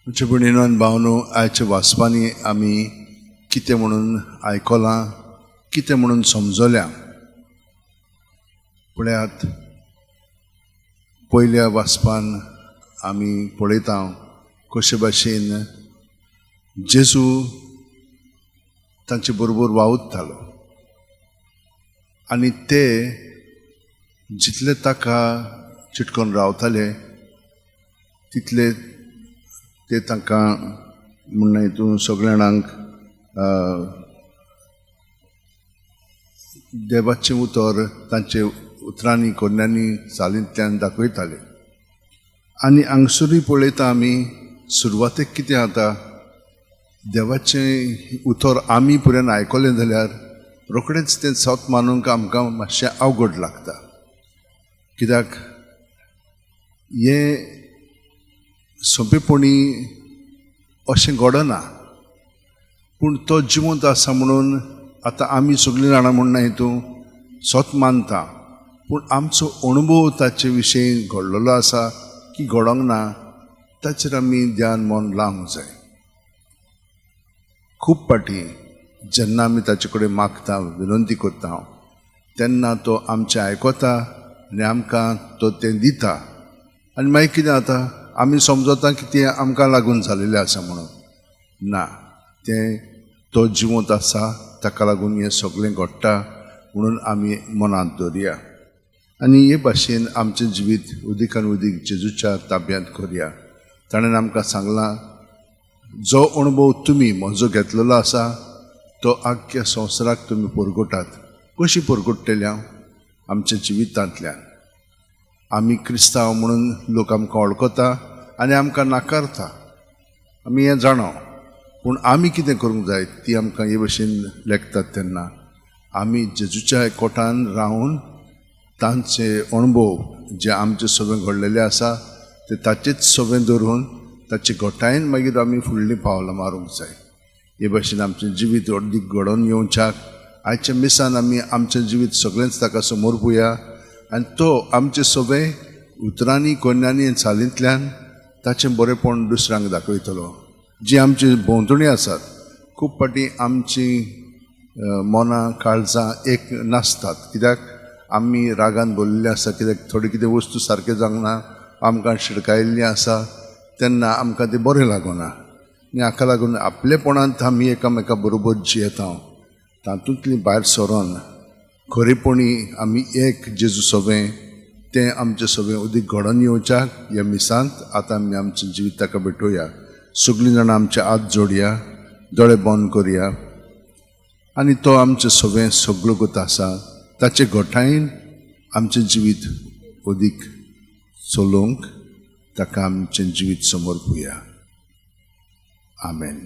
म्हजे भयणीनो आनी भावनो, आयच्या वाचपांनी आमी कितें म्हणून आयकलां, कितें म्हणून समजल्या? पळयात, पयल्या वाचपान आमी पळयता कशे भाशेन जेजू तांचे बरोबर वावुरतालो आनी ते जितले ताका चिटकोन रावताले तितले ते तांकां म्हणणें हितून सगल्या जाणांक देवाचें उतर तांचे उतरांनी, कोन्यांनी, चालींतल्यान दाखयताले. आनी हांगसरूय पळयता आमी, सुरवातेक कितें जाता, देवाचें उतर आमी पुराय आयकलें जाल्यार रोखडेंच तें सत मानूंक आमकां मातशें अवघड लागता. कित्याक हें सोंपेपणी अशें घडना. पूण तो जिवंत आसा म्हणून आतां आमी सगळीं जाणां म्हूण ना हितून सत मानता, पूण आमचो अणभव ताचे विशयी घडलेलो आसा की घडोंक ना, ताचेर आमी ध्यान मन लावंक जाय. खूब फावटी जेन्ना आमी ताचे कडेन मागता, विनंती करता, तेन्ना तो आमचें आयकता आनी आमकां तो तें दिता. आनी मागीर कितें जाता, आमी समजता की तें आमकां लागून जालेलें आसा म्हणून. ना, तें तो जिवंत आसा ताका लागून हें सगळें घडटा म्हणून आमी मनांत दवरया आनी हे भाशेन आमचें जिवीत उदीकान उदीक जेजूच्या ताब्यांत करया. ताणें आमकां सांगलां, जो अणभव तुमी म्हजो घेतलेलो आसा तो आख्ख्या संवसाराक तुमी परगटात. कशी परगट्टले? आमच्या जिवितांतल्यान. आमी क्रिस्तांव म्हणून लोक आमकां वळखता आनी आमकां नाकारता, आमी हें जाणा. पूण आमी कितें करूंक जाय ती आमकां हे भशेन लेखतात तेन्ना आमी जेजूच्या कोटान रावन तांचे अणभव जे आमचे सगळें घडलेले आसा ते ताचेच सगळें धरून ताचे घटायेन मागीर आमी फुडलीं पावलां मारूंक जाय. हे भशेन आमचें जिवीत अर्दीक घडोवन येवच्याक आयच्या मिसान आमी आमचें जिवीत सगळेंच ताका समर्पुया आनी तो आमचें सगळें उतरांनी, कोन्यांनी, चालींतल्यान ताचें बरेंपण दुसऱ्यांक दाखयतलो. जी आमची भोंवतणी आसात, खूब फावटी आमची मनां काळजां एक नासतात, कित्याक आमी रागान भरलेली आसा, कित्याक थोडी कितें वस्तू सारकें जावंक ना, आमकां शिडकायिल्ली आसा, तेन्ना आमकां तें बरें लागना. आनी हाका लागून आपलेपणांत आमी एकामेका बरोबर जियेता, तातूंतली भायर सरोन खरेपणी आमी एक जेजू सगळें तें आमचें सगळें उदीक घडोवन येवच्याक ह्या मिसांत आतां आमी आमचें जिवीत ताका भेटोवया. सगळीं जाणां आमचे हात जोडया, दोळे बंद करया आनी तो आमचें सगळें सगळो गोत आसा ताचे घटायेन आमचें जिवीत अदीक चलोवंक ताका आमचें जिवीत समर्पुया. आमेन.